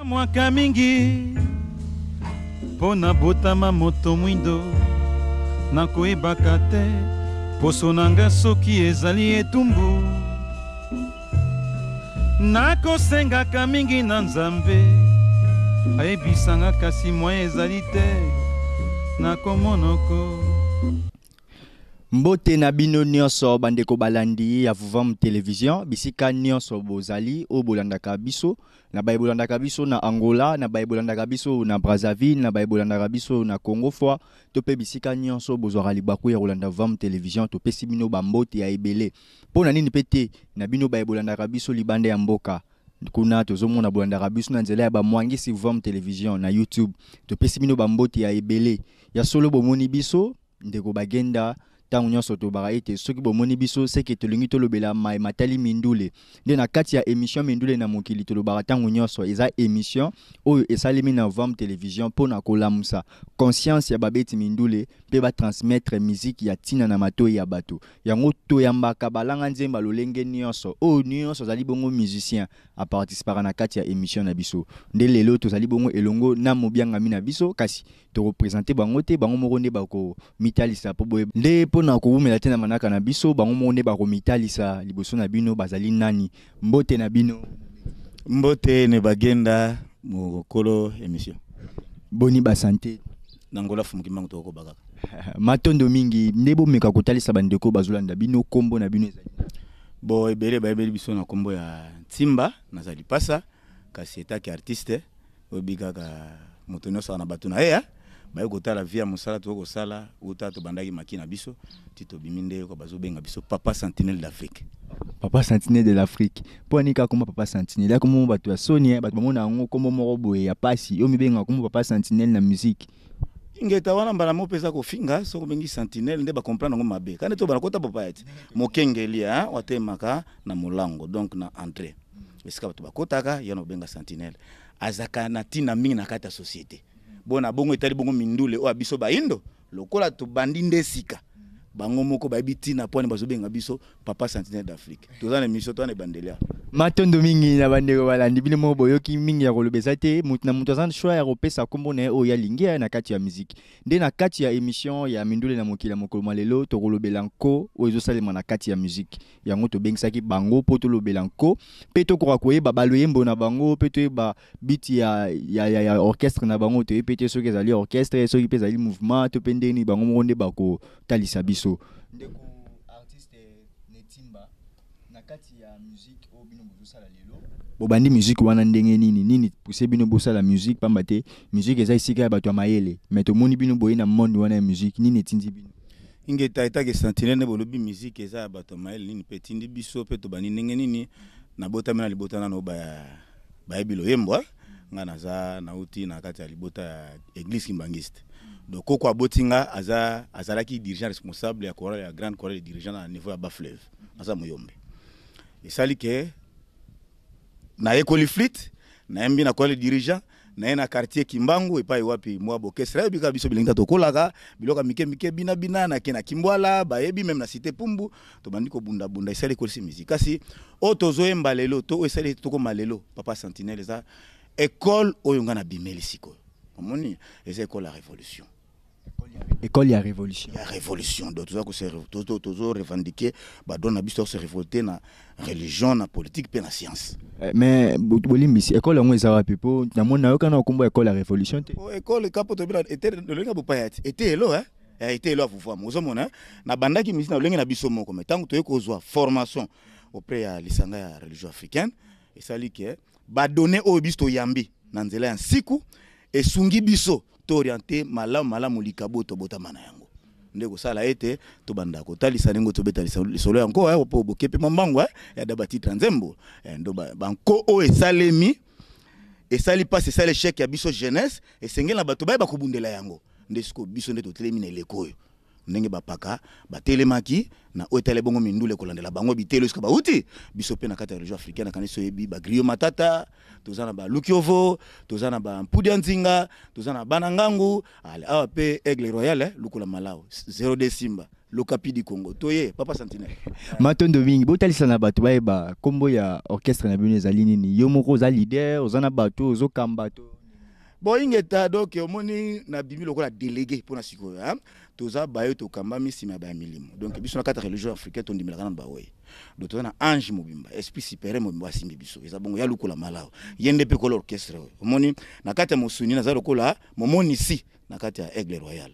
Mwaka mingi mpo nabotama moto mwindo, nakoyebaka te poso na nga soki ezali etumbu. Nakosengaka mingi na Nzambe ayebisanga, kasi moyen ezali te nakomonoko. Mbote na bino nyonso bandeko balandi ya Vuvam Television, bisika nyonso bozali oyo bolandaka biso, na baye bolandaka biso na Angola, na baye bolandaka biso na Brazzaville, na baye bolandaka biso na Congo fois, to pe bisika nyonso bozwaka libaku ya kolanda Vuvam Television, topesi bino ba mbote ya ebele. Mpo na nini pe te na bino baye bolandaka biso libanda ya mboka kuna, tozomona bolandaka biso na nzela ya ba Mwangisi Vuvam Television na YouTube, topesi bino ba mbote ya ebele. Ya solo bomoni biso ndeko Bagenda, ntango nyonso tolobaka ete soki bomoni biso seke tolingi tolobela maye matali mindule. Nde na kati ya emission Mindule na mokili tolobaka ntango nyonso eza emission oyo esalemi na Vam Television mpo na kolamusa conscience ya babeti mindule mpe ba transmettre musique ya ntina na matoyi ya bato. Yango toyambaka balanga nzemba lolenge nyonso, oyo nyonso azali bongo musicien a participaka na kati ya emission na biso. Nde lelo tozali bongo elongo na mobiangami na biso, kasi toko presenter bango te, bango moko nde bako mitalisa po boye nde pona kowumela te na manaka na biso, bango moko nde bako mitalisa liboso na bino bazali nani. Mbote na bino. Mbote ne bagenda mokolo emission. Boni ba sante? Na Angola fumu kimbangu toko koba kaka. Matondo mingi nde bomeka kotalisa ba ndeko bazolanda bino kombo na bino ezali nani? Bo ebele bayebeli biso na kombo ya Ntimba, naza lipasa kasi etake artiste. Oyebi kaka moto nyonso na bato na ye eh? Baye kotala vie ya mosala tokoki kosala uta tobandaki maki na biso ti tobimi nde yoka bazobenga biso papa sentinelle d'Afrique. Papa sentinelle de l'Afrique, mpo ani kaka kombo papa sentinelle ya kombo bato ya soni eh? Bato bamona yango kombo moko boye ya pasi, yo mibengaka kombo papa sentinelle na musique. Ingeta wana mbala moko mpenza kofinga soki obengi sentinelle nde bacomprendre yango mabe kani to bana kota bopaya ti mokengeli eh? Watemaka na molango donc na entrée esika bato bakotaka ye na obenga sentinelle azaka na ntina mingi na kati ya société. Bona bongo etali bongo mindule oyo biso bayindo lokola tobandi nde sika bango moko bayebi ntina mpo ani bazobenga biso papa sentinelle d'Afrique. Toza na émission toza na ebandeli. Matondo mingi na bandeko balandi bino moko boyoki mingi ya koloba eza te, moto na moto aza na choix ya kopesa kombo na ye oyo alingi na kati ya musique. Nde na kati ya émission ya Mindule na mokili ya mokolo mwa lelo tokolobela nko oyo ezosalema na kati ya musique. Yango tobengisaki bango mpo tolobela nko mpe tokoka koyeba baloyembo na bango mpe toyeba biti ya orchestre na bango. Toyebi pe te soki ezali orchestre, soki mpe ezali mouvement to mpe ndenge nini, bango moko nde bakotalisa biso. Ndeko artiste Netimba, na kati ya musique oyo bino bozosala lelo, bobandi musique wana ndenge nini? Nini pousse bino bosala musique? Pamba te musique eza esika ya bato ya mayele, mais tomoni bino boye na monde wana ya musique, nini etindi bino? Ingeta etake sentinelle nde bolobi musique eza ya bato ya mayele, nini mpe etindi biso mpe tobandi ndenge nini? Nabotami na libota nano bayebi loyembo eh? Nga naza nauti na kati ya libota ya église kimbanguiste. Donc koko aboti nga aza azalaki dirigeant responsable ya chorale, ya grande chorale dirigeant na niveau ya bas fleuve, aza moyombe. Esali ke nayekoli flûte, nayembi na chorale dirigeant naye na quartier Kimbangu epai wapi mwa bokestra yebi kaka biso bilingi tokolaka biloko ya mike mike bina bina na ke na Kimbwala bayebi meme na cité Pumbu tobandi kobunda bunda esali ekolisi musique. Kasi oyo tozoyemba lelo to oyo esali tokoma lelo papa sentinelle eza école oyo nga nabimeli sikoyo, omoni eza école ya révolution. École ya révolution. Ya révolution. Donc toza tozo revendiquer badroit na biso, se révolter na religion, na politique mpe na science. Mais bolimbisi, école yango eza wapi? Mpo namoni nayoka na kombo école ya révolution te. École kapo tobila ete lolenge bopaya ti ete elo eh ete elo avuvwama ozomona nabandaki misi na lolenge na biso moko, mais ntango toye kozwa formation auprès ya lisanga ya religion africaine, esali ke badonnées oyo biso toyambi na nzela ya nsiku esungi biso toorienter malamu malamu likabo tobotama na yango nde kosala ete tobanda kotalisa ndenge tobeta lisolo ya nko mpo bokepe mwa mbangu ya da batitre ya nzembo ndo banko oyo esalemi esali mpasi, esali échec ya biso jeunesse. Esengeli na bato bayeba kobundela yango nde sikoyo biso nde totelemi na eleko oyo ndenge bapaka batelemaki na oyo etali bongo mindule kolandela bango bitelo esika bauti. Biso mpe na kati ya religion africaine nakanisi oyebi bagriot Matata, toza na balukiovo, toza na bampudi ya nzinga, toza na bana ngangu. Ale awa mpe Aigle Royal, eh, Lukula Malau 02 Simba. L'Okapi du Congo. Toye, papa Sentinelle. Matondo mingi, botalisa na bato bayeba kombo ya orchestre na bino ezali nini. Yo moko oza leader, oza na bato, ozokamba to. Bon, ingeta donc omoni na bimi lokola délégué pona sikoyo, hein. Toza bayo tokambami nsima ya baya milimo. Donc biso na kati ya religion africaine tondimelaka na baoye. Donc toza na ange mobimba, esprit supérieur mobimba asimbi biso. Eza bongo ya lukola malao. Ye nde pe kola orchestre oyo. Omoni na kati ya mosuni naza lokola momonisi na kati ya Aigle Royal.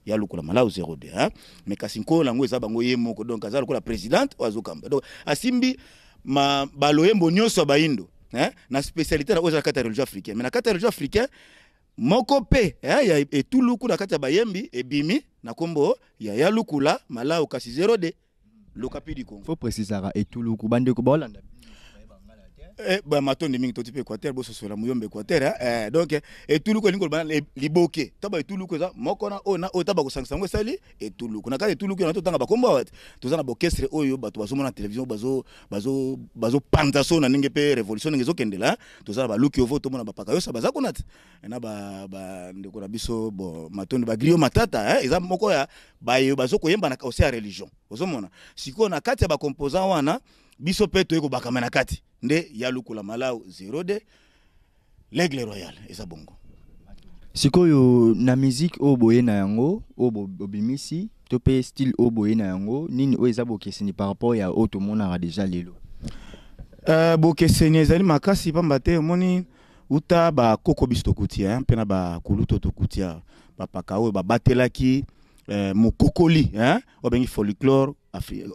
Ya lokola Malau 02, hein? Mais kasi nkolo nango eza bango ye moko, donc aza lokola présidente oyo azokamba. Donc asimbi ma baloyembo nyonso ya bayindo, hein? Na spécialité na oyo eza na kati ya religion africaine. Mais na kati ya religion africaine moko pe, hein, ya etuluku na kati ya bayembi ebimi na kombo ya ya Lukula Malau kasi 02 L'Okapi du Congo. Faut préciser etuluku bandeko baolanda. Eh, ba matondi mingi toti pe Équateur bososola muyombe Équateur, hein? Eh, donc etuluku elingi koloba liboke to ba etuluku eza moko na oyo na oyo ta bakosangisa yango esali etuluku. Na kati etuluku wana totanga bakombo awa te. Toza na orchestre oyo bato bazomona na télévision bazopanza so na ndenge pe révolution ndenge ezokendela, hein? Toza na baluki ovo tomona bapaka yosa baza kuna te. Na ba ndeko na biso bo matondi ba griot matata, hein? Eza moko ya bayo bazokoyemba na aussi ya religion. Ozomona sikoyo na kati ya ba composant wana biso pe toyei kobakama na kati nde ya Lukula Malau 02 l'Aigle Royal eza bongo. Sikoyo na musique oyo boye na yango oyo bobimisi to pe style oyo boye na yango nini oyo eza bokeseni par rapport ya oyo tomonaka déjà lelo? Bokeseni ezali makasi pamba te omoni uta bakoko biso tokuti, hein, mpe na bakulutu tokuti awa bapaka oyo babatelaki mokokoli, hein, oyo babengi folklore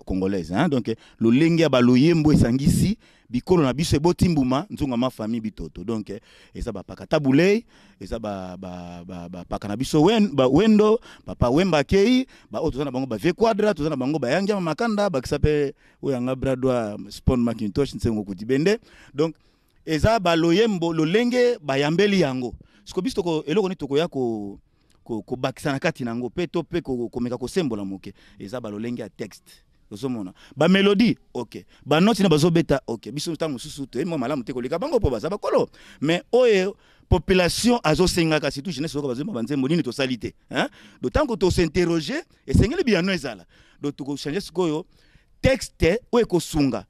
congolaise, hein, donc lolenge ya baloyembo esangisi bikolo na biso eboti mbuma nzunga ma famille bitoto. Donc eza bapaka tabulei, eza bapaka na biso ba wendo, papa Wemba akei, ba oyo toza na bango ba vieux quadra, toza na bango ba yangi ya makanda, bakisa pe oyo yanga bras droit Spawn Macintosh nsengo kutibende. Donc eza baloyembo lolenge bayambeli yango. Siko biso toko eloko nini tokoya ko kobakisa na kati nango pe to pe komeka kosembola moke, eza balolenge ya texte. Ozomona ba mélodie, ok, ba notes na bazobeta, ok, biso ntango mosusu toyebi mwa malamu te koleka bango mpo baza bakolo, mais oyo population azosengaka surtout jeunesse oyo bazoyemba banzembo nini tosali te, hein? Donc ntango tosinterroger esengeli biyano ezala. Donc tokochange sikoyo texte oyo ekosunga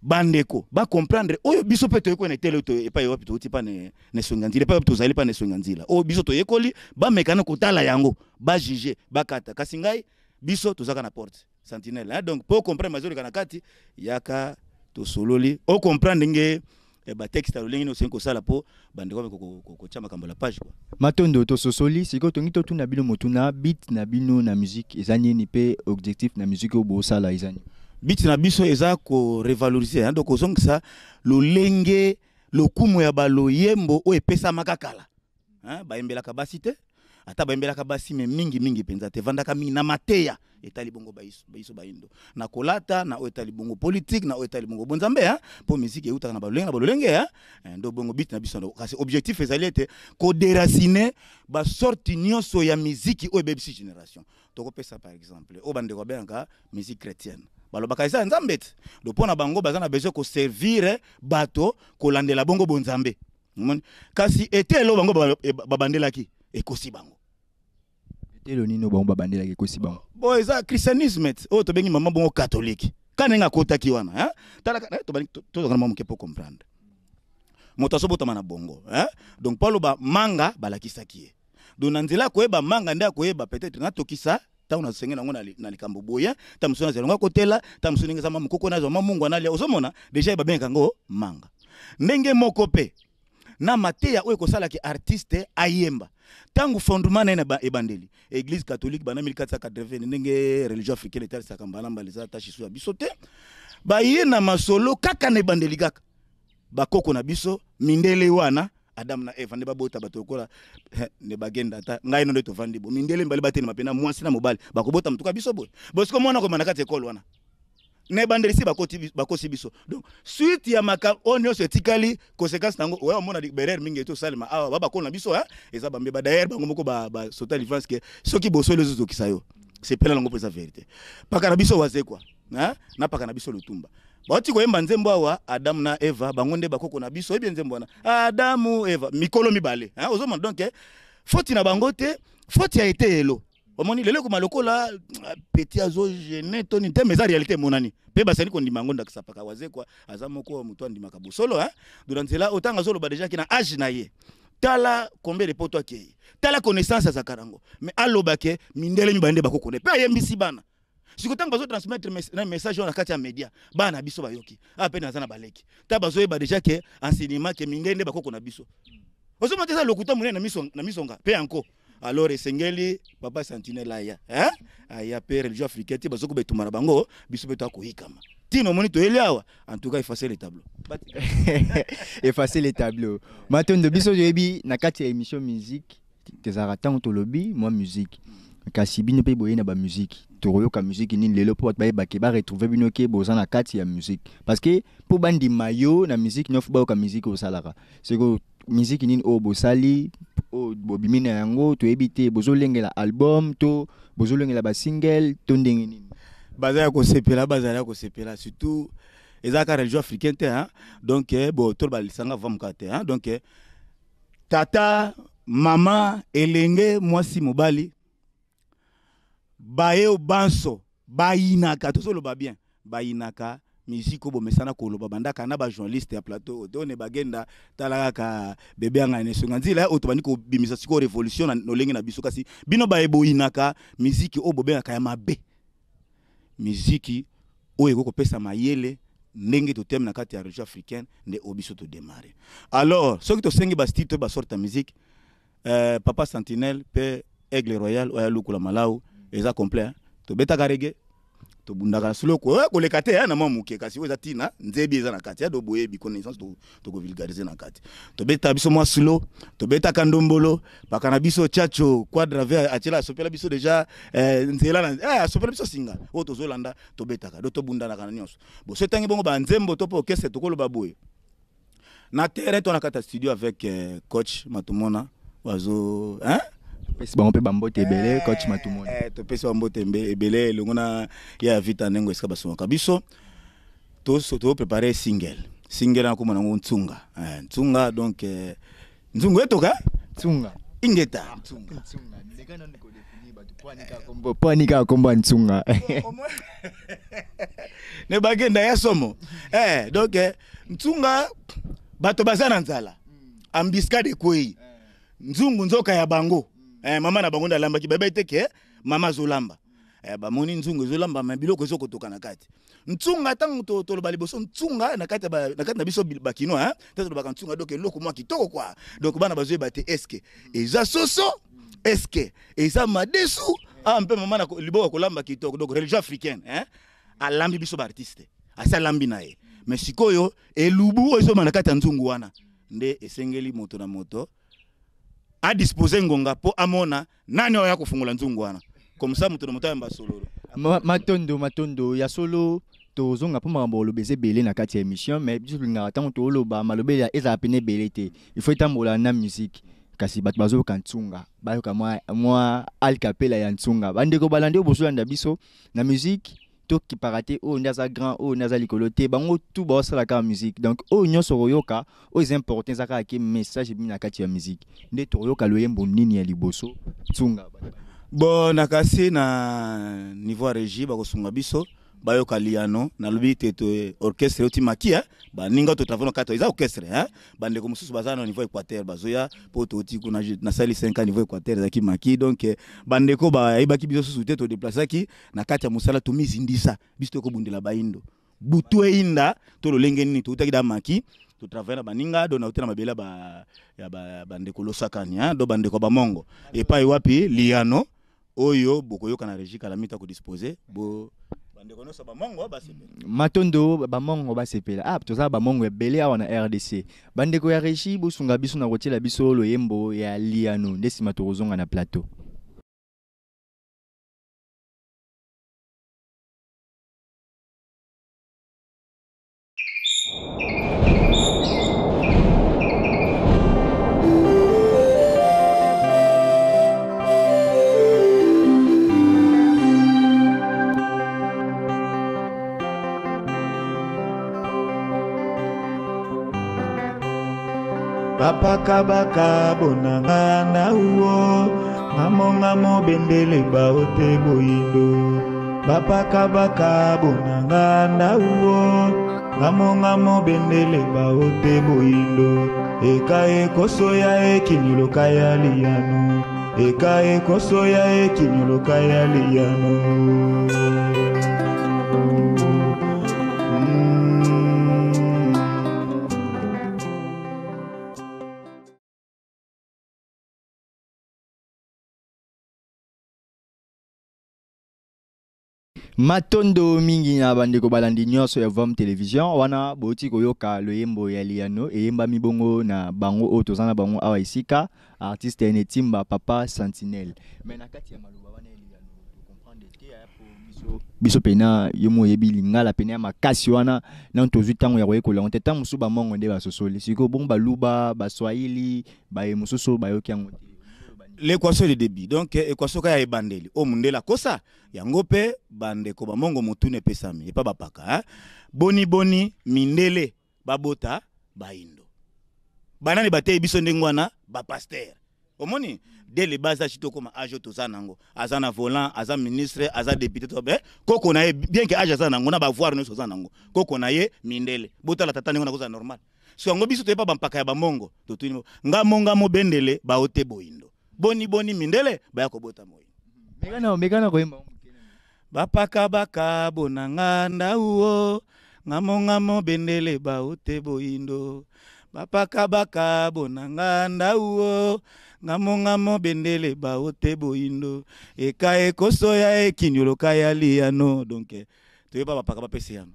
bandeko ba comprendre oyo biso pe toyekoli na etele to epai wapi touti pa ne esonga nzila, epai wapi tozali pa na esonga nzila oyo biso toyekoli, bamekana kotala yango, ba juger, bakata. Kasi ngai biso tozaka na porte sentinelle, hein? Donc po comprendre mazoleka na kati yaka tosololi o comprendre ndenge ba texte ya lolenge nini osengi kosala po bandeko bameka kotia makambo la page, quoi. Matondo tososoli sikoyo tongi totuna bino motuna beat na bino na musique eza nini pe objectif na musique oyo bosala eza nini? Beat na biso eza ko revaloriser, hein, donc kozongisa lolenge lokumu ya baloyembo oyo epesamaka kala, hein, bayembelaka basi te, ata bayembelaka basi me mingi mingi mpenza te, evandaka mingi na mateya etali bongo baiso bayindo na kolata na oyo etali bongo politique na oyo etali bongo bonzambe, hein, po musique eutaka na balolenge na balolenge, hein, ndo bongo beat na biso. Kasi objectif ezali ete kodéraciner ba sorte nyonso ya musique oyo ebebisi génération. Tokopesa par exemple oyo bandeko babengaka musique chrétienne, balobaka eza ya nzambe te, do mpo na bango baza na besoin koservir bato kolandela bongo bonzambe. Omoni? Kasi etelo bango babandelaki ekosi bango. Etelo nini bango babandelaki ekosi bango? Bo eza christianisme te oyo tobengi mama bongo catholique. Ka ndenge akotaki wana, hein? Tala ka, tobandi, tozalaka na mwa moke po comprendre. Moto azobotama na bongo, hein? Donc po aloba manga balakisaki ye. Donc na nzela akoyeba manga nde akoyeba peut-être natokisa ntango nasengeli yango na likambo boye, ntango mosusu nazela yango akotela, ntango mosusu ndenge eza mwa mokoko nazwa mwa mungwa nalia. Ozomona déjà ye babengaka yango manga. Ndenge moko pe na mateya oyo ekosalaki artiste ayemba ntango fondement na ye na ebandeli église catholique banda 1480 ndenge religion africaine etalisaka mbala mbala eza ata shisu ya biso te, baye na masolo kaka na ebandeli kaka bakoko na biso mindele wana Adam na Eva nde babota bato lokola ne bagenda ata ngai no nde tovandi bo mindele mibale batelema mpe na mwasi na mobali bakobota motuka biso boye bosiko mwana akoma na kati ekole wana na ebandeli si bakosi biso. Donc suite ya makambo oyo nyonso etikali conséquence nango oya omona berere mingi etosalema awa ba bakolo na biso, hein, eza bambe ba d'ailleurs bango moko ba sota livance ke soki bosoli ezozokisa yo sepela nango mpo eza vérité. Paka na biso wazekwa, hein, na paka na biso lutumba bauti koyemba nzembo awa Adam na Eva bango nde bakoko na biso, oyebi nzembo wana Adamu Eva mikolo mibale, hein, ozomona. Donc faute na bango te, faute ya eteyelo. Omoni lelo ekoma lokola petit azo gêner to nini te, mais eza réalité emonani mpe basali kondima yango. Ndakisa paka Wazekwa aza moko moto andimaka bosolo, hein? Donc na nzela oyo ntango azoloba déjà ke na age na ye, tala combien de poto akei, tala connaissance azalaka nango, mais aloba ke mindele mibale nde bakokone mpe ayembisi bana. Siko ntango bazotransmettre na message oyo na kati ya media, bana na biso bayoki a mpe naza na baleki ta bazoyeba déjà ke enseignement ke mindele nde bakoko na biso. Ozomona te, eza lokuta monene na misonga mpe yanko. Alors esengeli papa sentinelle aya, hein? Aya mpe religion africaine ti bazokoba etumba na bango, biso mpe toakoyikama ntina. Omoni toyeli awa, en tout cas effacer le tableau. Effacer le tableau. Matondo. Biso toyebi na kati ya émission musique tezalaka ntango tolobi mwa musique, kasi bino mpe boye na bamusique. Tokoyoka musique nini lelo mpo bato bayebake baretrouve bino ke boza na kati ya musique? Parce que mpo bandima yo na musique nyonso, bayoka musique osalaka. Sikoyo musique nini oyo bosali, oyo bobimi na yango? Toyebi te, bozolengela album to bozolengela basingle to ndenge nini? Baza ya kosepela, bazala ya kosepela. Surtout eza kaka religion africaine te, hein? Donc bo toloba lisanga vamuka te, hein? Donc tata, mama, elenge mwasi, mobali, baye banso bayinaka, tozoloba bien, bayinaka musique oyo bomesana koloba bandaka na bajournaliste ya plateau te. One bagenda tala kaka bebe yanga na esonga nzela oyo tobandi kobimisa sikoyo révolution na lolenge na biso. Kasi bino baye boyinaka musique oyo bobengaka ya mabe, miziki oyo ekoki kopesa mayele ndenge toteme na kati ya région africaine nde oyo biso todémarre. Alors soki tosengi bastyle to basorte ya musique, papa sentinelle mpe Aigle Royal oyo alukula malau eza complet, hein? Tobetaka reggae, tobundaka na slow koleka te na mwa moke, kasi oyo eza ntina nzebi eza na kati ya do boyebi connaissance tokovulgarize na kati. Tobetaka biso mwa slow, tobetaka ndombolo paka na biso chacho quadra ve atiela asopela biso déjà nzela na asopela biso singa oyo tozolanda. Tobetaka do tobundanaka na nyonso. Bo so etangi bongo banzembo to mpe orchestre, tokoloba boye na terrain to na kati ya studio avec coach Matumona bazo, hein? Topesi bango mpe bambote ebele, coach Matumona. Topesi bambote ebele elongo na ye ya vita ndenge esika basungaka biso. Toprépare single, single na komona yango Ntsunga, Ntsunga. Donc nzungu etoka. Ntsunga. Ingeta. Ntsunga po anika kombo ya Ntsunga. Ne bagenda ya somo, donc Ntsunga, bato baza na nzala, embuscade ekwei, nzungu nzoka ya bango, mama na bango nde alambaki. Bayeba ete ke mama azolamba, bamoni nzungu ezolamba, me biloko ezokotoka na kati. Ntsunga, ntango toloba liboso ntsunga na kati na kati na biso bakinois, hein, ntango tolobaka ntsunga, donc eloko mwa kitoko kwa. Donc bana bazoyeba te, est-ce eza soso, est-ce eza madesu? Ah, mpe mama na liboko kolamba kitoko. Donc religion africaine, hein, alambi biso baartiste, asi alambi na ye. Mais sikoyo elubu oyo ezoma na kati ya nzungu wana nde esengeli moto na moto adispose ngonga mpo amona nani oyo akofungola nzungu wana. Comme ça moto na moto ayamba sololo. Matondo, matondo ya solo. Tozonga mpo makambo oloba eza ebele na kati ya émission, mais biso tolingaka ntango toloba maloba ezala pene ebele te, il faut etambola na musique. Kasi bato bazoyoka Ntsunga, bayoka mwa alkapela ya Ntsunga. Bandeko balandi oyo bozolanda biso na musique, tokipaka te oyo nde aza grand, oyo nde aza likolo te. Bango tu baosala kaka musique. Donc oyo nyonso koyoka oyo eza important, eza kaka ke message ebimi na kati ya musique. Nde tokoyoka loyembo nini ya liboso, Ntsunga? Bon, nakasi na niveau ya régie, bakosunga biso bayoka liano. Nalobi te to orchestre oti maki, hein? Baninga totravaille na kati eza orchestre, hein? Bandeko mosusu baza na niveau Équateur, bazoya mpo toti kuna. Nasali 5 ans niveau Équateur, ezalaki maki. Donc bandeko bayebaki biso susu te, todeplasaki na kati ya mosala, tomizindisa biso tokobundela bayindo butu eyinda to lolenge nini. Toutaki da maki, totravaille na baninga do nauti na mabele ya bandeko losakani, hein? Do bandeko bamongo epai wapi liano oyo bokoyoka na régie kalamita kodispose bo bandeko nyonso bamongo basepela. Matondo, bamongo basepela. Ah, toza bamongo ebele awa na RDC. Bandeko ya régie, bosunga biso na kotiela biso loyembo ya liano, nde nsima tokozonga na plateau. Papa. Bapaka bakabona nga ndauo, ngamo ngamo bendele baote boyindo. Bapaka bakabona nga ndauo, ngamo ngamo bendele baote boyindo. Eka ekosoya ekinyoloka ya liyano, eka ekosoya ekinyoloka ya liyano. Matondo mingi na bandeko balandi nyonso ya Vom Television wana bouti koyoka loyembo ya liyano eyembami bongo na bango oyo toza na bango awa esika artiste Netimba papa Sentinelle. Mais na kati ya maloba wana ya liyano to comprendre te ya po biso biso pena yo mo oyebi lingala pena ya makasi wana na tozwi ntango ya koyekola yango te. Ntango mosusu bamongo nde basosoli sikoyo bongo baluba baswahili baye mosusu bayoki yango te. L'équation de débit, donc équation kaya ebandeli o mundela kosa yango pe bandeko bamongo motuna epesami epa bapaka, hein? Boni boni mindele babota bayindo banani bateyi biso ndenge wana ba pasteur omoni dès le bas âge tokoma âge toza nango aza na volant aza ministre aza député to be koko na ye bien que âge aza nango na ba voir nyonso aza nango koko na ye mindele botala tata ndenge nakoza normal so yango biso toyepa bampaka ya bamongo totuni ngamo ngamo bendele baote boyindo boni boni mindele baya kobota moyindo. Mekana mekana koyemba. Bapaka baka bonanga ndauo ngamo ngamo bendele baote boyindo bapaka baka bonanga ndauo ngamo ngamo bendele baote boyindo eka ekosoya ekinyoloka ya liyano. Donc toyeba bapaka bapesi yano.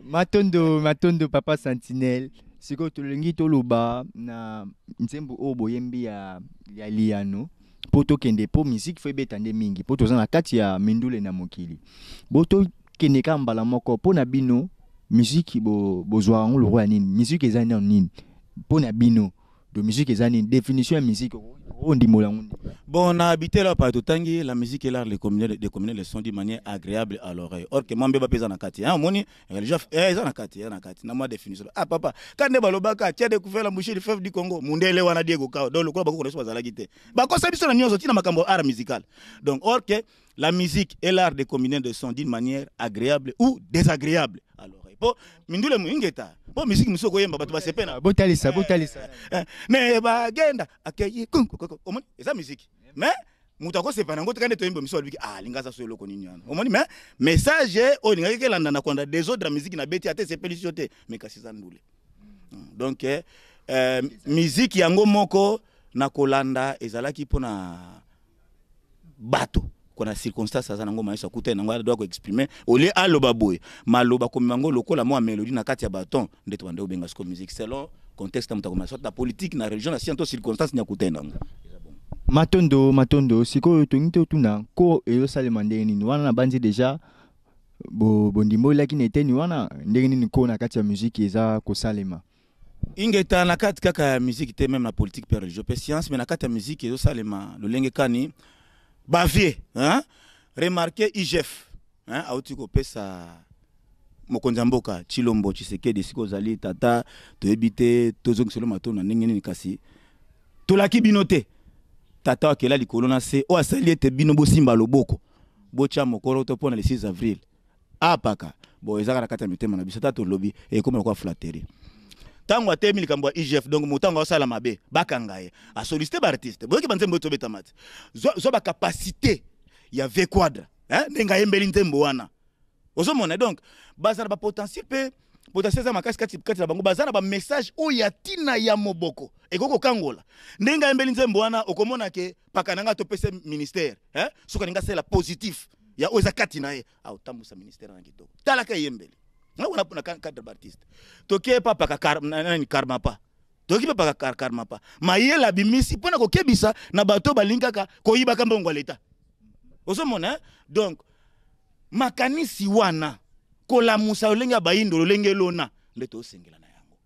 Matondo matondo papa Sentinelle. Sikoyo tolingi toloba na nzembo oyo boyembi ya liyano po tokende po musique fo ebeta nde mingi po toza na kati ya mindule na mokili. Bo tokende kaka mbala moko po na bino musique bozwaka yango lokola ya nini? Musique eza nano nini po na bino? Do musique eza nini? Définition ya musique oyo ndimbola yango nini? Bon, na habité là par totangi la musique et l'art les communer de communer les sons d'une manière agréable à l'oreille. Or que moi mbeba pesa na kati, hein, omoni religion eh eza na kati, na kati. Na moi définition. Ah papa, quand ne balobaka tu as découvert la bouche du fleuve du Congo, mundele wana Diego Kao. Donc lokola bako koneso bazalaki te. Bakosa biso na nyonso tina makambo art musical. Donc or que la musique et l'art de combiner des sons d'une manière agréable ou désagréable à l'oreille. Po mindule muingeta. Po musique muso koyemba bato basepena. Botalisa botalisa. Ne bagenda akeyi kunku omoni eza musique. Mais moto akosepa nango te kande toyemba miso alobiki ah linga aza so eloko nini wana. Omoni mais message oyo lingaki kelanda na konda désordre ya musique na beti ate sepelisi yo te mais kasi eza ndule. Donc musique yango moko na kolanda ezalaki mpona bato kona circonstance aza nango mayeso akuta nango adoit ko exprimer au lieu aloba boye maloba komema ngo lokola mwa mélodie na kati ya baton nde tobanda obenga siko musique selon contexte ya moto akomema soit na politique na religion na science to circonstance ni akuta nango. Matondo matondo sikoyo tolingi totuna ko ezosalema ndenge nini wana na bandi déjà bondimbolaki na eteni wana ndenge nini ko na kati ya musique eza kosalema. Ingeta na kati kaka ya musique te même na politique pe religion pe science mais na kati ya musique ezosalema lolenge kani bavie, hein? Remarquez IGF, hein, auti kopesa mokonzi ya mboka Tshilombo Tshisekedi siko ozali tata toyebi te tozongiselo matondo na ndenge nini kasi tolaki bino te tata akela likolo na se oyo asali ete bino bosimba loboko botya mokolo to mpona le 6 avril apaka bon ezaka na kati ya mitema na biso tata tolobi ekoma lokola flatterie ntango atemi likambo ya IGF donc motango asala mabe bakanga ye asollicite ba artiste boyoki banzembo oyo tobetama te zwa ba capacité ya V quadra, hein, ndenge ayembeli nzembo wana ozomona donc baza na ba potentiel pe potentiel eza makasi kati kati na bango baza na ba message oyo ya tina ya moboko ekoki kokangola ndenge ayembeli nzembo wana okomona ke paka na nga topesa ministère, hein, soki alingi asala positif ya oyo eza kati na ye aotambusa ministère na kitoko talaka eyembeli nga wana na cadre d'artiste toke pa paka nani karmapa toki pe paka karmapa mayele abimisi mpona kokebisa na bato balingi kaka koyibaka mbongo ya leta ozomona, hein? Donc makanisi wana kolamusa lolenge ya bayindo lolenge elona nde tosengela na yango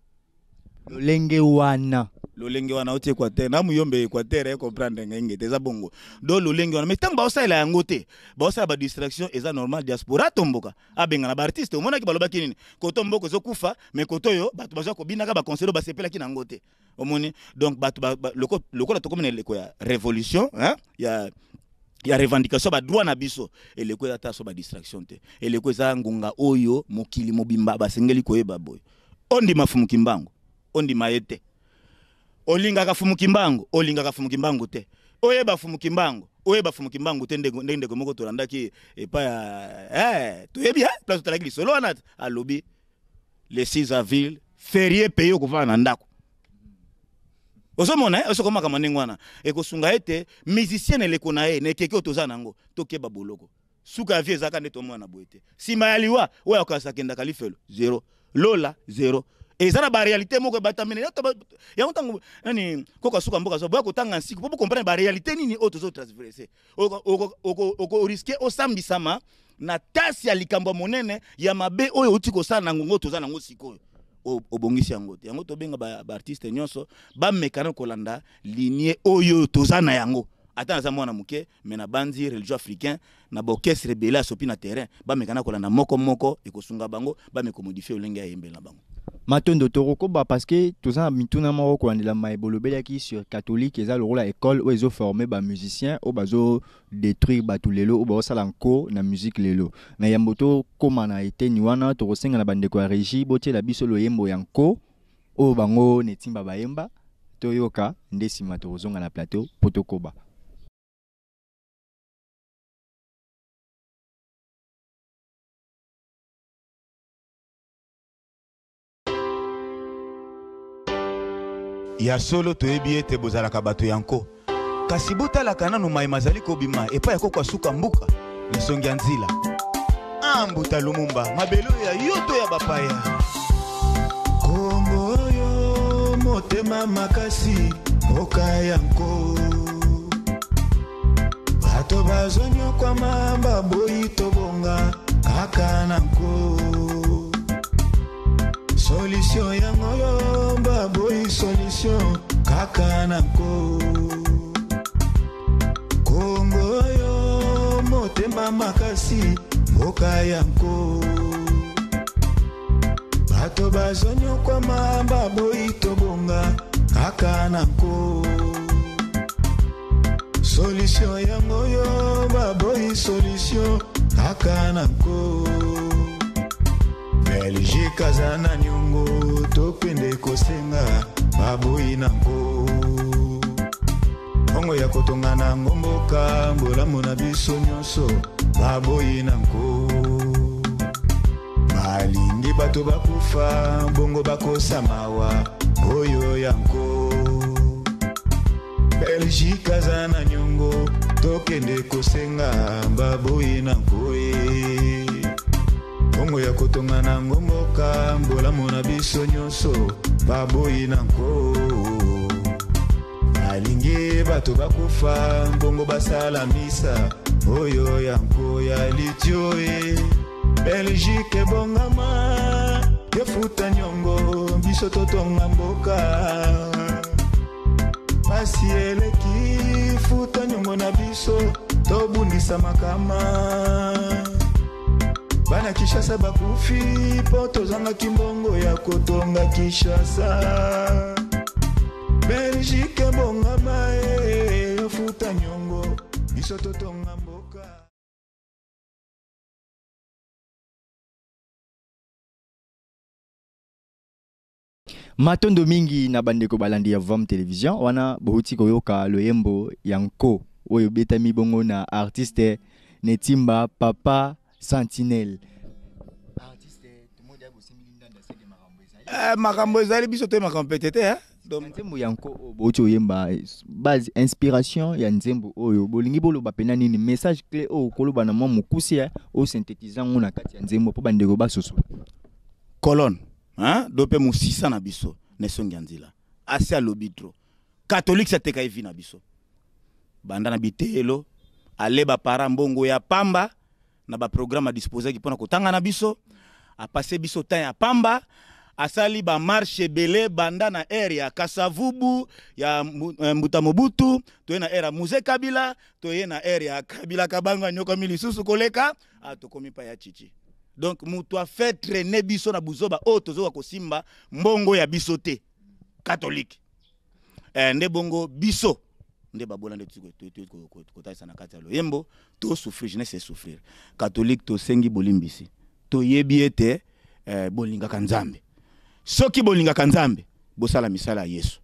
lolenge wana Lolenge wana oti Équateur na muyombe Équateur e comprendre ngenge te, eza bongo. Do lolenge wana, mais ntango baosalela yango te, baosala ba distraction, eza normal. Diaspora tomboka, abengana ba artiste. Omonaki balobaki nini? Koto mboka ezokufa, mais koto oyo bato bazwa kobinaka ba concert oyo basepelaki na yango te. Omoni, donc bato lokola tokomi na eleko ya révolution, hein, ya revendication ba droit na biso, eleko eza ta so ba distraction te. Eleko eza ngonga oyo mokili mobimba basengeli koyeba boye: ondima Fumu Kimbangu, ondima ye te, olingaka Fumu Kimbangu, olingaka Fumu Kimbangu te, oyeba Fumu Kimbangu, oyeba Fumu Kimbangu te. Ndenge ndeko moko tolandaki epai ya toyebi place totalaki lisolo wana, alobi le 6 avril férié pays, okovanda na ndako. Ozomona, osoko makambo ndenge wana ekosunga ete musicien na eleko na ye na ekeke oyo toza nango, tokeba boloko. Suka ya vie ezalaka nde tomona boye te. Nsima ya liwa oyo akokasa akendaka lifelo zero, lola zero. Eza na ba réalité moko ebatamene yango. Ntango nani koka suka mboka boya kotanga nsiku mpo bo comprendre ba réalité nini oyo tozo transverse, oko risquer osambisama na tasi ya likambo ya monene ya mabe oyo outi kosala na ngongo toza nango sikoyo. Obongisi yango te. Yango tobenga ba artiste nyonso bamekana kolanda ligne oyo toza na yango. Ata naza mwana moke, mais na bandi religion africain na ba orchestre ebele asopi na terrain, bamekana kolanda moko moko, ekosunga bango bameka ko modifier olenge ya yembeli na bango. Matondo. Tokokoba parce que toza na mituna moko kolandela maye bolobelaki sur catholique. Eza lokola école oyo ezo former ba musicien oyo bazo détruire bato lelo, oyo baosala nko na musique lelo. Na yambo tokóma na eteni wana, tokosenga na bandeko ya régie botiela biso loyembo ya nko oyo bango Netimba bayemba, toyoka nde nsima tokozonga na plateau mpo tokoba. Ya solo, toyebi ete bozalaka bato ya nko, kasi botalaka nanu mai mazali kobima epai ya koko asuka mbuka lisongi ya nzila. Ambuta Lumumba, mabele oyo ya yo to ya bapaya? Kongo oyo motema makasi, mboka ya nko, bato bazonyokwama, baboyi tobonga kaka na nko. Solution yango oyo, baboyi solution kaka na nko. Kongo oyo motema makasi, mboka ya nko, bato bazonyokwama, baboyi tobonga kaka na nko. Solution yango oyo, baboyi solution kaka na nko. Belgique aza na niongo, tokende kosenga, baboyi na nko. Mbongo ya kotonga na ngo mboka, bolamu na biso nyonso, baboyi na nko. Balingi bato bakufa, bongo bakosa mawa oyo ya nko. Belgique aza na niongo, tokende kosenga, baboyi na nko ye. Mbongo ya kotonga na ngo mboka, bolamu na biso nyonso, baboyi na nko. Balingi bato bakufa, mbongo basala misa oyo ya nko ya litio e. Belgique ebongama, efuta niongo, biso totonga mboka. Pasi eleki, futa niongo na biso, tobundisa makama. Bana Kinshasa bakufi mpo tozangaki mbongo ya kotonga Kinshasa. Belgique ebongama e, ofuta niongo, biso totonga mboka. Matondo mingi na bandeko balandi ya Vam Télévision. Wana bouti koyoka loyembo ya nko oyo betami bongo na artiste Netimba, Papa Sentinelle. Makambo ezali biso te, makambo pete te, eh? Donc nzembo ya nko oyo bouti oyemba, base inspiration ya nzembo oyo, bolingi boloba pena nini? Message clé oyo koloba na mwa mokusi, oyo synthétise yango na kati ya nzembo mpo bandeko basosola. Colonne, hein? Do mpe mosisa na biso na esongi ya nzela asi alobi trop. Catholique ateka evi na biso banda na biteyelo, ale bapara mbongo ya pamba na ba programme adisposaki mpona kotanga na biso, apase biso temps ya pamba. Asali ba marche ebele banda na ère ya Kasavubu, ya Mbuta Mobutu, toye na ère ya Mzee Kabila, toye na ère ya Kabila Kabange anyokwami lisusu koleka, ah, tokomi pa ya Tshitshi. Donc mutu a fait traîner biso na buzoba oyo tozoka kosimba mbongo ya biso te catholique. Nde bongo biso nde babola nde kotalisa na kati ya loyembo to souffrir, jeunesse souffrir. Catholique tosengi bolimbisi, toyebi ete bolingaka Nzambe. Soki bolingaka Nzambe, bosala misala ya Yesu.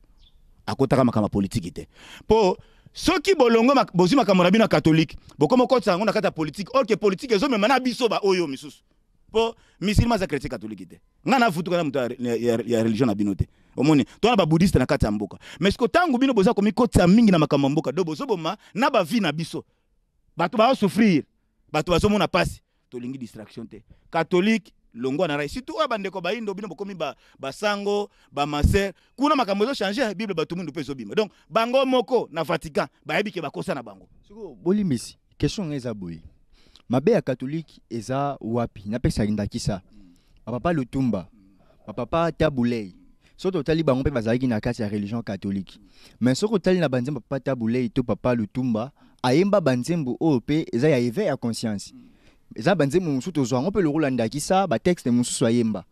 Akotaka makambo ya politiki te. Po soki bolongo bozwi makambo na bino ya catholique, bokoma kokotisa yango na kati ya politiki, or que politiki ezomema na biso ba oyo misusu. Po musulman aza chrétien catholique te. Nga na futuka na moto ya religion na bino te. Omoni, to na ba bouddhiste na kati ya mboka. Mais siko tango bino boza komikotisa mingi na makambo ya mboka, do bozoboma na ba vie na biso. Bato ba souffrir, bato bazomona pasi. Tolingi distraction te. Catholique longwa na rai. Surtout oyo bandeko bayindo bino bokomi ba basango, ba maser, kuna makambo ezo changer, Bible bato mundu pe ezobima. Donc bango moko na Vatican bayebi ke bakosa na bango. Siko bolimbisi, question nga eza boye. Mabe ya catholique eza wapi? Napesaka ndakisa. Ba papa Lutumba, ba papa Tabu Ley. Soki totali bango mpe bazalaki na kati ya religion catholique. Mais soki otali na banzembo papa Tabu Ley to papa Lutumba, ayemba banzembo oyo mpe eza ya éveil ya conscience. Eza banzembo mosusu tozwa yango mpe lokola ndakisa, ba texte mosusu ayemba.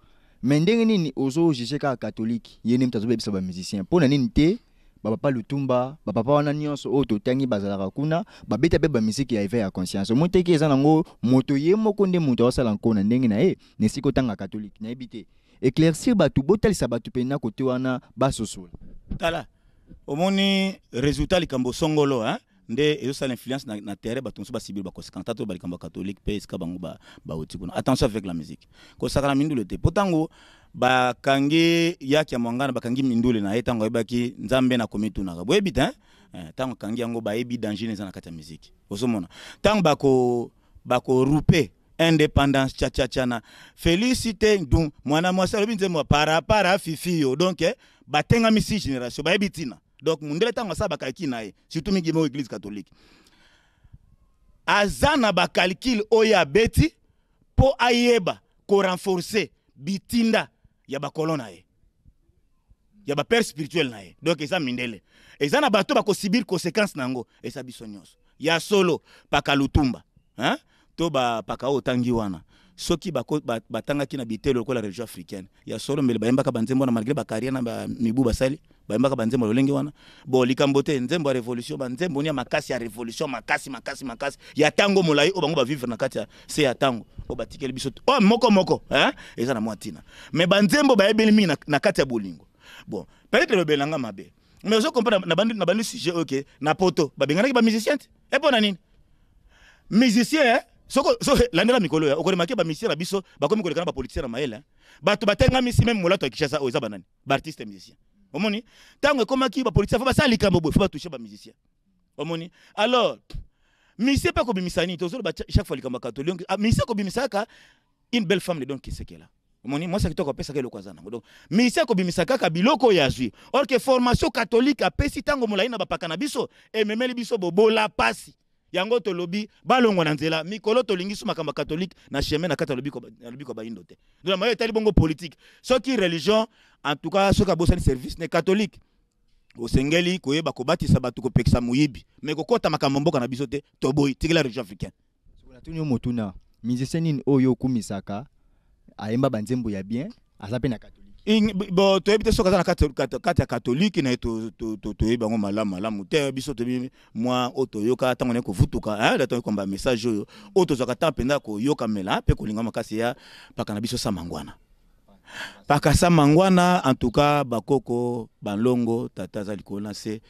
Mais ndenge nini ozo juger kaka catholique, ye nde moto azobebisa ba musicien? Mpo na nini te ba papa Lutumba, ba papa wana nyonso oyo totangi bazalaka kuna, babeta mpe ba musique ya éveil ya conscience. Omoni te ke eza nango moto ye moko nde moto azosala nko na ndenge na ye, na esika otanga catholique. Nayebi te. Éclaircir bato, botalisa bato mpenza kote wana basosola. Tala, omoni résultat likambo songolo, hein? Nde ezosala influence na terrain, bato mosusu basibili ba conséquence. Tata ba likambo ya catholique mpe esika bango bauti kuna. Attention avec la musique. Kosaka na mindule te. Po tango bakangi yaki ya mwangana, bakangi mindule na ye tango ayebaki Nzambe na komitunaka. Boyebi te, hein? Tango akangi yango bayebi danger eza na kati ya musique. Ozomona. Tango bako rouper indépendance cha cha cha na félicité ndum mwana mwasi alobi nzembo para para fifi yo. Donc batengamisi génération bayebi tina. Donc mundele tango asala bakalki na ye, surtout mingi mo église catholique. Aza na ba calcul oyo abeti po ayeba ko renforcer bitinda ya ba colon na ye, ya ba père spirituel na ye. Donc eza mindele, eza na bato bako subir conséquence na yango, eza biso nyonso. Ya solo paka Lutumba, hein? To ba paka oyo tangi wana, soki batangaki na bitelo lokola religion africaine, ya solo mbele bayembaka banzembo na malgré ba carrière na ba mibu basali, bayembaka banzembo lolenge wana. Bon, likambo te, nzembo ya révolution, ba nzembo ni ya makasi ya révolution, makasi, makasi, makasi, ya tango molai oyo bango ba vivre na kati ya se ya tango, oyo batikeli biso oh, moko moko, hein? Eza na mwa tina. Mais ba nzembo bayebeli mingi na kati ya bolingo. Bon, peut-être lobela nga mabe. Mais ozo comprendre na bandi sujet, OK, na poto, babenganaki ba musicien te. Et pona nini? Musicien, hein? Soko, so, landela mikolo ya, okolemaki ba musicien na biso, bakomi koleka na ba politicien na mayele, hein? Bato batengamisi même molato ya Kinshasa oyo eza banani? Ba artiste musicien. Omoni? Tango ekomaki ba politicien faut basala likambo boye, faut ba toucher ba musicien. Omoni? Alors, musicien pe kobimisa nini? Tozoloba chaque fois likambo ya catholique. Ah, musicien kobimisa kaka une belle femme de donc Kisekela. Omoni, mwasi kitoko apesaka eloko aza nango. Donc, musicien kobimisa kaka biloko oyo azwi. Or que formation catholique apesi tango molai na bapaka na biso, ememeli biso bobola pasi. Yango tolobi balongwa na nzela mikolo tolingi su makambo catholique na chemin na kati ya lobiko, na lobiko bayindo te. Donc mayo etali bongo politique. Soki religion, en tout cas soki abosani service ne catholique, osengeli koyeba kobatisa bato, kopekisa moyibi, mais kokota makambo mboka na biso te, toboyi tikela religion africaine. Soki natuni yo motuna, musicien nini oyo okumisaka ayemba banzembo ya bien, aza pe na catholique? Bon, toyebi te soki aza na kati ya catholique na ye, toyebi yango malamu malamu te. Biso toyebi mwa oyo toyoka ntango naye kovutuka, hein, ntango komba message oyo, oyo tozwaka ntango mpenza koyokamela mpe kolinga makasi ya paka na biso Samangwana. Paka Samangwana, en tout cas bakoko banlongo tata aza likolo na se,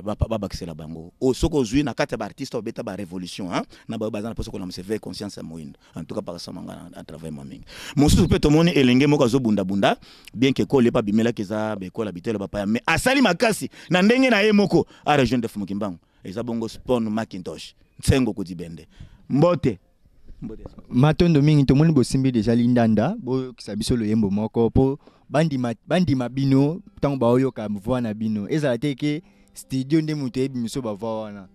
babakisela bango. O soki ozwi na kati ya ba artiste oyo babeta ba révolution, hein, na bayo baza na posa kolamusa éveil conscience ya moyindo. En tout cas paka Samangwana a travaille mwa mingi. Mosusu mpe tomoni elenge moko azobundabunda, bien que ekole epa bimelaki eza ba ekole ya bitelo bapaya, mais asali makasi na ndenge na ye moko a rejoindre Fumu Kimbangu. Eza bongo Spawn Macintosh Nsengo Kudibende. Mbote. Matondo mingi, tomoni bosimbi deja lindanda, boyokisa biso loyembo moko po bandima bino ntango baoyoka voix na bino. Ezala te ke studio nde moto ayebi miso ba voix wana.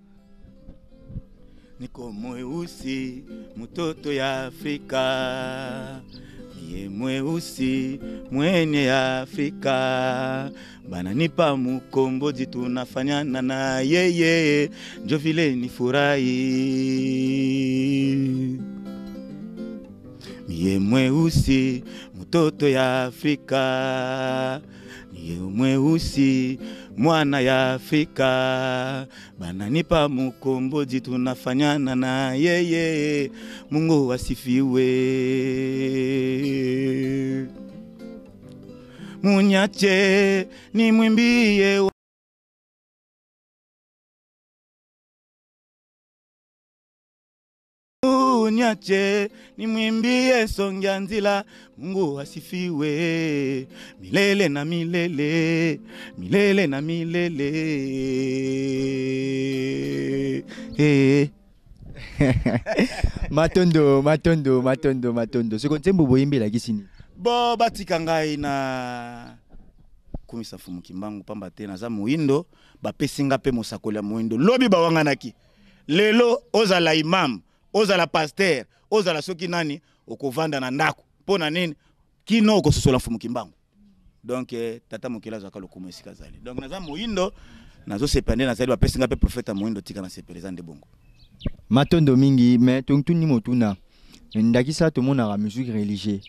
Niko mweusi mtoto ya Afrika, Mie mweusi mwenye Afrika, bananipa mukombozi, tunafanyana na yeye, njo vile nifurahi. Mie mweusi mtoto ya Afrika, niye mweusi mwana ya Afrika, bananipa mukombozi, tunafanyana na yeye, Mungu asifiwe. Munyache nimwimbie Unyache nimwimbie Songa Nzila, Mungu asifiwe milele na milele, milele na milele. Eh. Matondo, matondo, matondo, matondo. Siko nzembo boyembi elakisi nini? Bo batika ngai na kumisa Mfumu Kimbangu pamba te naza moyindo, bapesi nga mpe mosakoli ya moyindo. Lobi bawanganaki lelo, ozala imam, ozala pasteur, ozala soki nani, okovanda na ndako mpo na nini? Kino okososola Mfumu Kimbangu. Donc tata mokili azwaka lokumu esika azali. Donc naza moyindo, nazosepela nde nazali, bapesi nga mpe prophète ya moyindo, tika nasepela, eza nde bongo. Matondo mingi. Mais totuni motuna, ndakisa tomonaka musique religieux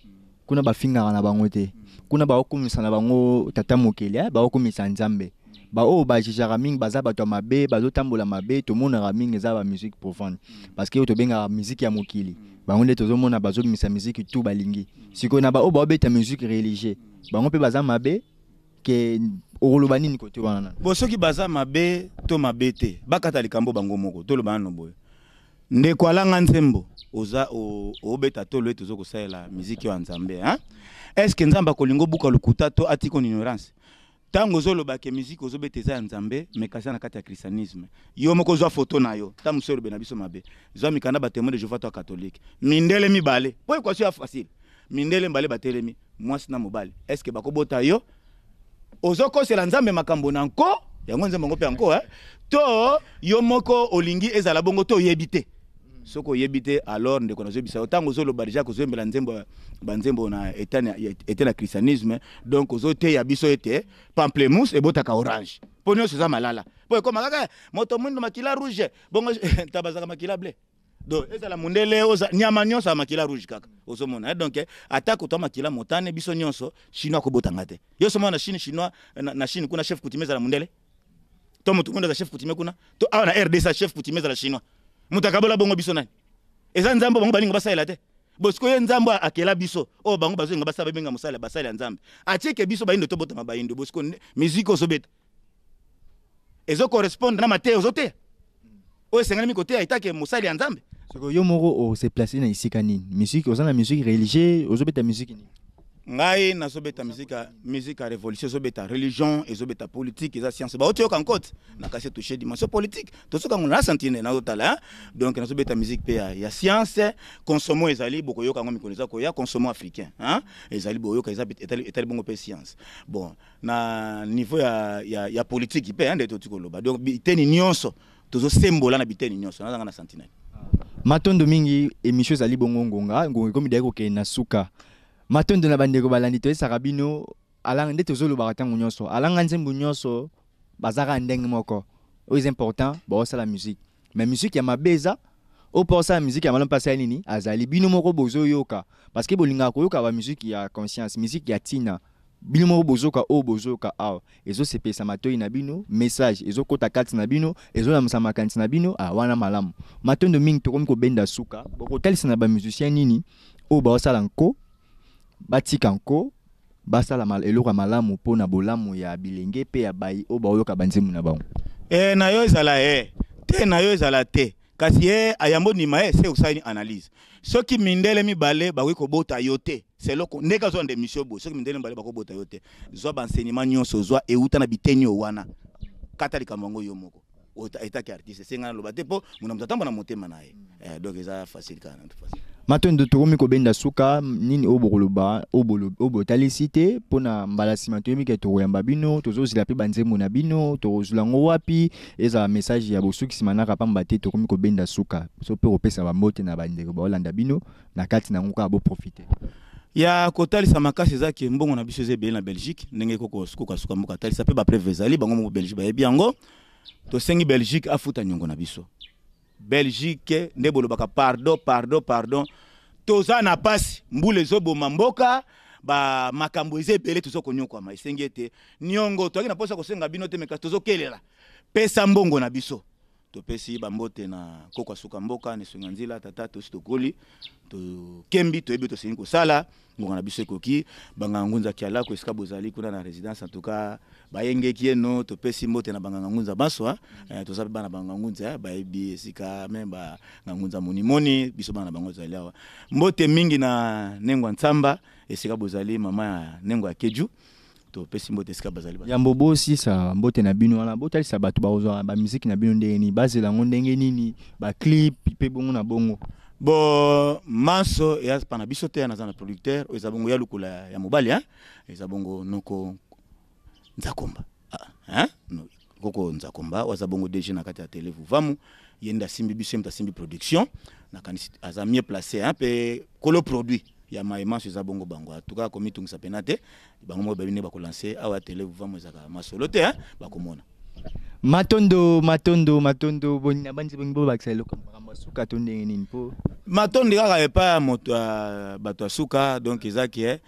kuna, bafingaka na bango te, kuna baokumisa na bango tata mokeli, baokumisa Nzambe. Baoyo bajugeaka mingi baza bato ya mabe, bazotambola mabe. Tomonaka mingi eza bamusique profane, parce que oyo tobengaka musique ya mokili, bango nde tozomona bazobimisa musique tu balingi. Sikoyo na baoyo baobeta musique religieux, bango mpe baza mabe ke okoloba nini kote wana? Bo soki baza mabe to mabe te, bakata likambo bango moko. Toloba nano boye, ndeko alanga nzembo, oza obeta tolo ete oza kosalela miziki oyo ya Nzambe, hein? Est ce que Nzambe akolinga obuka lokuta to atika ignorance ntango ozoloba ke miziki ozobeta eza ya Nzambe, mais kasi na kati ya christianisme? Yo moko ozwa foto na yo, ntango mosusu olobe na biso mabe, zwa mikanda batémoin de Jéhovah to ya catholique, mindele mibale, po équation ya facile, mindele mibale batelemi, mwasi na mobali, est ce que bakobota yo? Ozokosela Nzambe makambo na nko yango, Nzambe yango mpe yango, eh? To yo moko olingi ezala bongo to oyebi te? Soki oyebi te, alors ndeko, nazoyebisa yo, ntango ozoloba déjà kozoyembela nzembo, banzembo na ete na christianisme, donc ozoteya biso ete pamplemousse ebotaka orange, mpo nyonso eza malala, mpo ekoma kaka moto mwindo makila rouge, bongo ntaba azalaka makila bleu. Donc ezala mondele, oza nyama nyonso ya makila rouge kaka ozomona, eh? Donc ata kotwa makila motane, biso nyonso, chinois akobotanga te. Yo somona na Chine, chinois na Chine kuna, chef coutumier ezala mondele to moto mwindu aza chef coutumier kuna? To awa na RDC, chef coutumier ezala chinois? Moto akabola bongo biso nani? Eza Nzambe bango balinga basalela te. Bosiko ye Nzambe akela biso oyo bango bazolinga basala, babenga mosala basali ya Nzambe, atieke biso bayindo, tobotama bayindo. Bosiko musique ozobeta ezocorrespondre na mateya ozoteya oyo esengelami koteya etake mosali ya Nzambe? Sikoyo yo moko ose place na esika nini? Musique, oza na musique religieux, ozobeta musique nini? Ngai nazobeta musique ya révolution, ezobeta religion, ezobeta politique, eza science. Bauti yoka nkote na kasi touche dimension politique, tozoka ngo na santine nazotala. Donc nazobeta musique mpe ya science. Consomo ezali, bokoyoka yango mikolo eza koya, consomo africain, hein? Ezali, boyoka, eza etali bongo mpe science. Bon, na niveau ya politique mpe, nde toti koloba. Donc biteni nyonso tozosembola, na biteni nyonso nazanga na sentinelle. Matondo mingi. Émission ezali bongo ngonga ngonga ekomi dayaki kokende na suka. Matondo na bandeko balandi. Toyesaka bino alanga nde tozolobaka ntango nyonso, alanga nzembo nyonso bazaka ndenge moko. Oyo eza important, baosala musique, mais musique ya mabe eza oyo mpo osala musique ya malamu mpe asala nini azali. Bino moko bozoyoka, parce que bolingaka koyoka bamusique ya conscience, musique ya ntina. Bino moko bozoka oyo bozoyoka awa ezosepelisa matoi na bino, message ezokɔta kati na bino, ezolamusa makanisi na bino. Ah, wana malamu. Matondo mingi. Tokomi kobenda suka. Bokotalisa na bamusicien nini oyo baosala nko, batika nko, basala eloko ya malamu mpona bolamu ya bilenge mpe ya bai oyo baoyoka banzembo na bango? E, na yo ezala e te, na yo ezala te, kasi ye ayambo ndima ye se osali analyse. Soki mindele mibale bakoki kobota yo te, seloko ndenge azwa nde émission boye, soki mindele mibale bakobota yo te, zwa baenseignement nyonso ozwa euta na biteni oyo wana, kata likambo yango yo moko etaki artiste. Esenga naloba te, mpo mona moto atambola na motema na ye. Donc eza facile kaka na facile. Matondo. Tokomi kobenda suka. Nini oyo bokoloba oyo botalisi te mpona mbala nsima? Toyebi ke tokoyamba bino, tozozela mpe banzembo na bino, tokozwela yango wapi? Ezala message ya bosukisi manaka, pamba te tokomi kobenda suka. So mpe kopesa bambote na bandeko baolanda bino na kati na yango kaka, boprofite. Ya kotalisa makasi eza ke mbongo na biso eza ebele na Belgique, ndenge koko koka suka mboka atalisa mpe bapreuve ezali bango moko Belgique bayebi yango. Tosengi Belgique afuta nyongo na biso. Belgique nde bolobaka pardon, pardon, pardon, toza na pasi, mbula ezoboma mboka, ba makambo eza ebele, toza konyokwama. Esengi ete niongo toyaki na mposa kosenga bino te, me kasi tozokelela, pesa mbongo na biso. Topesi bambote na koko asuka mboka nesonga nzila tata, tosi tokoli, tokembi, toyebi tosengi kosala ngonga na biso ekoki. Banganga ngunza kialako esika bozali kuna na résidence, en tout cas bayengeki eno, topesi mbote na banganga ngunza banso. Toza mpe bana banganga ngunza, bayebi esika me banganga ngunza monimoni biso bana bango tozali awa. Mbote mingi na Nengwa Ntsamba esika bozali, mama ya Nengwa ya Keju, topesi mbote esika bazali. Yambo bosisa mbote na bino wana, botalisa bato bakozwa bamiziki na bino ndenge nini, bazela yango ndenge nini, baclip mpe bongo na bongo. Bo manso eya pa na biso te, naza na producteur oyo eza bongo ya lukula ya mobali, hein? Eza bongo noko Nzakomba, ah, hein? Koko Nzakomba oyo aza bongo DG na kati ya Tele Vuvamu, ye nde asimbi biso, ye moto asimbi production, nakanisi aza mieux placé, hein? Mpe kolo produit ya maemanso eza bongo bango. En tout cas komitungisa pena te, bango moko bayebi nde bakolanse awa Tele Vuvamu, ezalaka masolo te, hein? Bakomona. Matondo, matondo, matondo. Boni na banzi bongi bobakisa eloko makambo ya suka to ndenge nini mpo? Matondo kaka epai ya moto ya bato ya suka, donc eza ke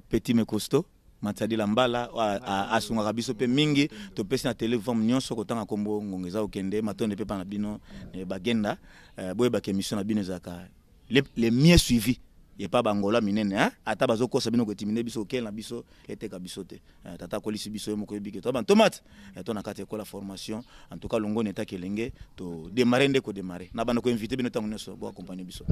petit mais costaud Matsadila Mbala asungaka biso mpe mingi. Topesi na Tele Vuvamu nyonso kotanga nkombo ngonga eza kokende. Matondo mpe mpa na bino bagenda, boyebaka émission na bino ezalaka le mieux suivi epa bangola minene, hein? Ata bazokosa bino koetimine biso, okele na biso eteka biso te. Tata akolisi biso ye moko, yebi ke to bantomate to na kati ya ekola formation. En tout cas longoni etaki elenge, to démarrer nde kodémarrer na banda koinvite bino ntango nyonso boakompagne biso.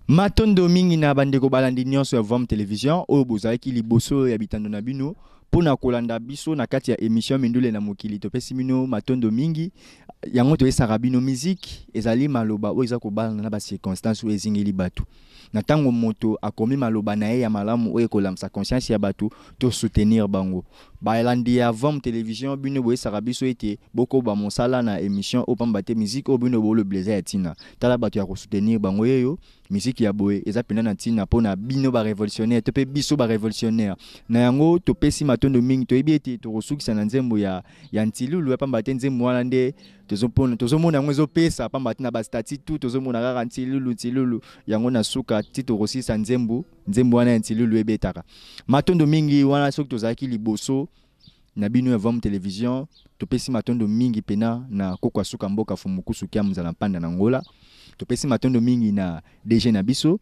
Matondo mingi na bandeko balandi nyonso ya Vam Television oyo bozalaki liboso ya bitando na bino mpona kolanda biso na kati ya émission Mindule na mokili. Topesi bino matondo mingi. Yango toyesaka bino, musique ezali maloba oyo eza kobalana na bacirconstance oyo ezingeli bato. Na ntango moto akomi maloba na ye ya malamu oyo ekolamisa conscience ya bato, to soutenir bango. Balandi ya Vam Television, bino boyesaka biso ete bokoba mosala na émission oyo, pamba te musique oyo bino bolobela eza ya ntina. Tala bato ya kosoutenir bango yeyo. Musique ya boye eza mpenza na ntina mpona bino barévolutionnaire to mpe biso barévolutionnaire. Na yango topesi matondo mingi. Toyebi ete tokosukisa na nzembo ya Ntilulu, ya pamba te nzembo wana nde tozomona yango ezopesa, pamba te na bastati tu tozomona kaka Ntilulu, Ntilulu. Yango na suka ti tokosilisa nzembo, nzembo wana ya Ntilulu ebetaka. Matondo mingi wana soki tozalaki liboso na bino ya Vam Television. Topesi matondo mingi pena na koko asuka mboka Fumukusu kia Muzala Mpanda na Ngola. Topesi matondo mingi na DG na biso.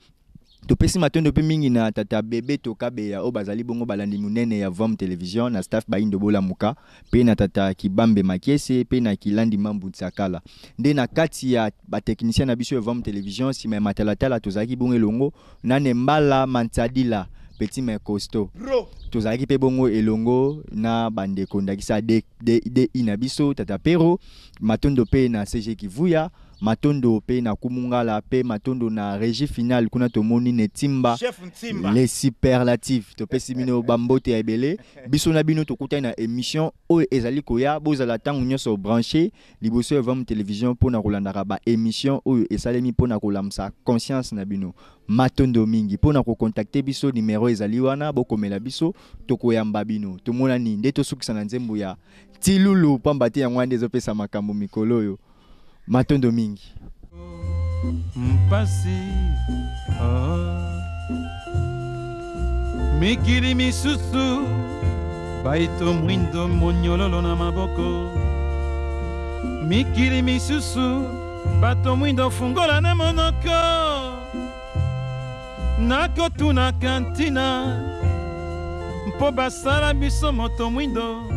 Topesi matondo mpe mingi na tata Bebe Tokabeya oyo bazali bongo balandi monene ya Vam Television, na staff Bayindo Bolamuka, mpe na tata Kibambe Makiese, mpe na Kilandi Mambu Nsakala nde na kati ya batechnicien na biso ya Vam Television. Nsima ya matalatala tozalaki bongo elongo na Nembala Mantsadila, petit mais costaud. Tozalaki mpe bongo elongo na bandeko ndakisa DI na biso tata Pero. Matondo mpe na CG Kivuya, matondo mpe na Kumungala, mpe matondo na régie finale kuna tomoni Netimba, chef Ntimba, les superlatifs. Topesi bino bambote ya ebele. Biso na bino tokutani na émission oyo ezali koya. Bozala ntango nyonso branché liboso ya Vam Télévision mpona kolandaka ba émission oyo esalemi mpona kolamisa conscience na bino. Matondo mingi. Mpona kocontacte biso, numero ezali wana, bokomela biso, tokoyamba bino. Tomonani nde tosukisa na nzembo ya Tilulu, pamba te yango wana nde ezopesa makambo mikolo oyo. Matondo mingi. Mpasi, oh. Mikili misusu baito mwindo monyololo na maboko, mikili misusu bato mwindo fungola na monoko. Nakotunaka ntina mpo basala biso moto mwindo.